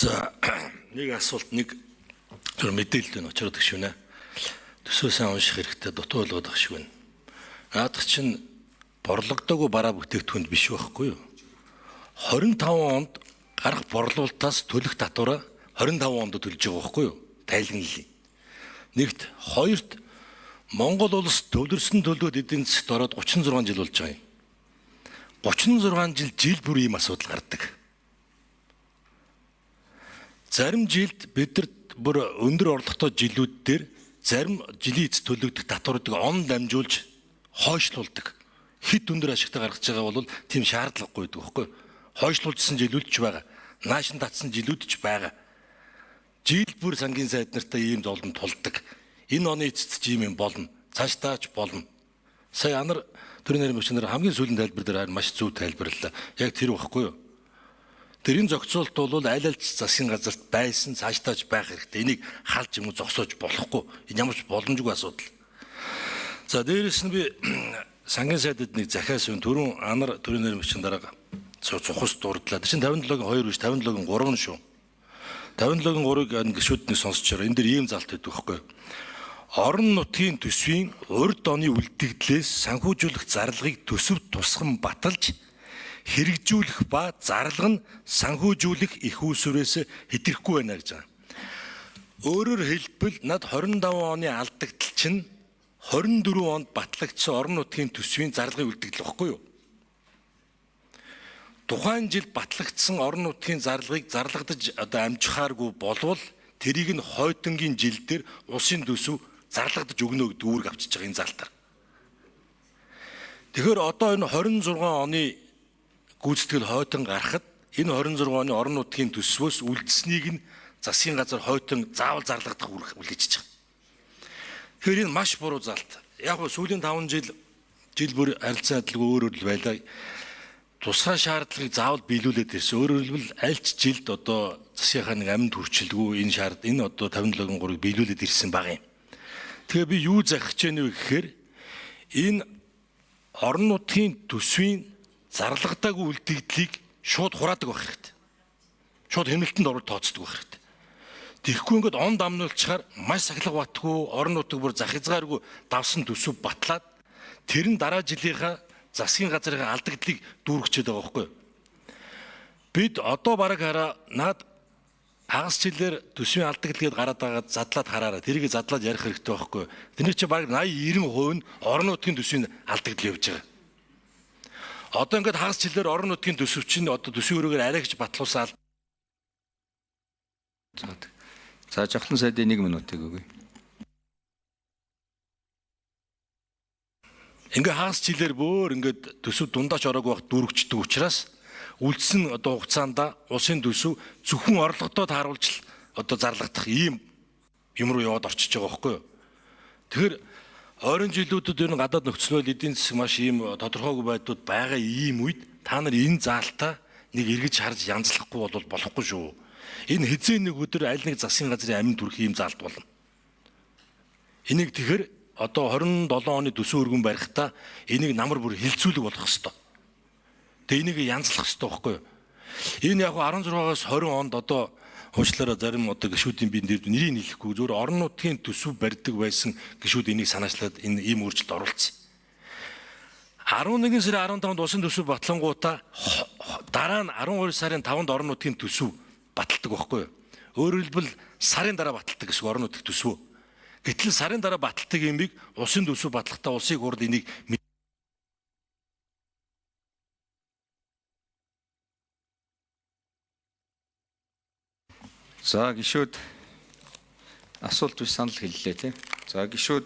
За, нэг асуулт, нэг зүр мэдээлэл байна, очроод гэх шүнэ. Төсөө сайн унших хэрэгтэй, дутуу ойлгоод ах шиг байна. Наадах чинь борлогдоогүй бараа бүтээгдэхүүнд биш байхгүй юу? 25 онд гарах борлуулалтаас төлөх татвараа 25 онд төлж байгаа байхгүй юу? Тайлгналын. Нэгт, хоёрт Монгол улс төвлөрсөн төлөвлөгөөд эдийн засагт ороод 36 жил болж байгаа юм. 36 жил жил бүр ийм асуудал гардаг. Зарим жилд бид нар бүр өндөр орлоготой жилүүд дээр зарим жилийн эц төлөгдөх татваруудыг он дамжуулж хойшлуулдаг. Хит өндөр ашигтай гаргаж байгаа бол тийм шаардлагагүй байдаг байхгүй юу? Хойшлуулсан жилүүд ч байгаа. Нааш нь татсан жилүүд ч байгаа. Жил бүр сангийн сайд нартай ийм золон тулдаг. Энэ оны эцэст ч ийм юм болно. Цаашдаа ч болно. Сая анар төрийн нарийн багш нар хамгийн сүүлийн тайлбар дээр маш зөв тайлбарлалаа. Яг тэр байхгүй юу? Тэр энэ зохицуулалт бол аль аль засгийн газарт байсан, цаашдаа ч байх хэрэгтэй. Энийг халж юм уу зогсоож болохгүй. Энэ ямар ч боломжгүй асуудал. За, дээрэс нь би сангийн сайдад нэг захиас юм түрүүн анар төрийн нарийн багшийн дарга цухас дурдлаа. Тэр чинь 57-гийн 2 биш, 57-гийн 3 нь шүү. 57-гийн 3-ыг гişүүд нэг сонсч байгаа. Энэ дэр ийм залт байдаг байхгүй юу? Орон нутгийн төсвийн урд оны үлдэгдлээс санхүүжүүлэх зарлагыг төсөв тусган баталж хэрэгжүүлэх ба зарлага нь санхүүжүүлэх их үүсвэрээс хэтрэхгүй байна гэж байгаа. Өөрөөр хэлбэл над 25 оны алдагдал чинь 24 онд батлагдсан орон нутгийн төсвийн зарлагын үлдэгдэл багхгүй юу? Тухайн жил батлагдсан орон нутгийн зарлагыг зарлагдаж одоо амжихааргүй болвол тэрийг нь хойтонгийн жил дээр улсын төсөв зарлагдаж өгнө гэдэг үүрэг авчиж байгаа энэ залтаар. Тэгэхээр одоо энэ 26 оны гүйцэтгэл хойтон гарахад энэ 26 оны орон нутгийн төсвөөс үлдсэнийг нь засгийн газар хойтон заавал зарлагдах үүрэг хүлээж байгаа. Тэгэхээр энэ маш буруу залт. Яг нь сүүлийн 5 жил жил бүр харилцан адилгүй өөр өөр л байлаа. Тусгай шаардлагыг заавал биелүүлээд ирсэн. Өөрөөр хэлбэл аль ч жилд одоо засгийнхаа нэг амьд хүрчлгүй энэ шаард энэ одоо 57-гийн 3-ыг биелүүлээд ирсэн баг юм. Тэгээ би юу захих гэж вэ гэхээр энэ орон нутгийн төсвийн зарлагдаагүй үлдэгдлийг шууд хураадаг байх хэрэгтэй. Шууд хэмнэлтэнд оруулж тооцдог байх хэрэгтэй. Тэгэхгүй ингээд он дамнуулчихаар маш сахилга батгүй орон нутаг бүр зах хязгааргүй давсан төсөв батлаад тэр нь дараа жилийнхаа засгийн газрын алдагдлыг дүүргчээд байгаа байхгүй юу? Бид одоо бараг хараа над хагас жилээр төсвийн алдагдал гээд гараад байгаа задлаад хараараа тэрийг задлаад ярих хэрэгтэй байхгүй юу? Тэрний чинь бараг 80 90% нь орон нутгийн төсвийн алдагдал явж байгаа. Одоо ингээд хагас жилээр орон нутгийн төсөв чинь одоо төсвийн өрөөгөр арай гэж батлуулсан. За, Жавхлан сайдын 1 минутыг өгье. Ингээ хагас жилээр бөөр ингээд төсөв дундаач ороогүй байх дүүрэгчдэг учраас үлдсэн одоо хугацаанд улсын төсөв зөвхөн орлогодоо тааруулж л одоо зарлагдах ийм юм руу яваад орчиж байгаа байхгүй юу? Тэгэхээр ойрын жилүүдэд ер нь гадаад нөхцөл байдал эдийн засаг маш ийм тодорхойгүй байдлууд байгаа ийм үед та нар энэ заалтаа нэг эргэж харж янзлахгүй бол болохгүй шүү. Энэ хэзээ нэг өдөр аль нэг засгийн газрын аминд хүрэх ийм заалт болно. Энийг тэгэхээр одоо 27 оны төсөв өргөн барихтаа энийг намар бүр хилцүүлэг болгох хэвээр. Тэгээ энийг янзлах хэвээр байхгүй юу? Энэ яг 16-аас 20 онд одоо уучлаарай зарим одоо гишүүдийн би нэрийг хэлэхгүй зөвхөн орон нутгийн төсөв барьдаг байсан гишүүд энийг санаачлаад энэ ийм өөрчлөлт оруулсан. 11 сарын 15-нд улсын төсөв батлангуудаа дараа нь 12 сарын 5-нд орон нутгийн төсөв баталдаг байхгүй юу? Өөрөөр хэлбэл сарын дараа баталдаг гэсэн орон нутгийн төсөв. Гэтэл сарын дараа баталдаг юмыг улсын төсөв батлахдаа улсын хурл энийг За, гишүүд асуулт биш санал хэллээ тий. За, гишүүд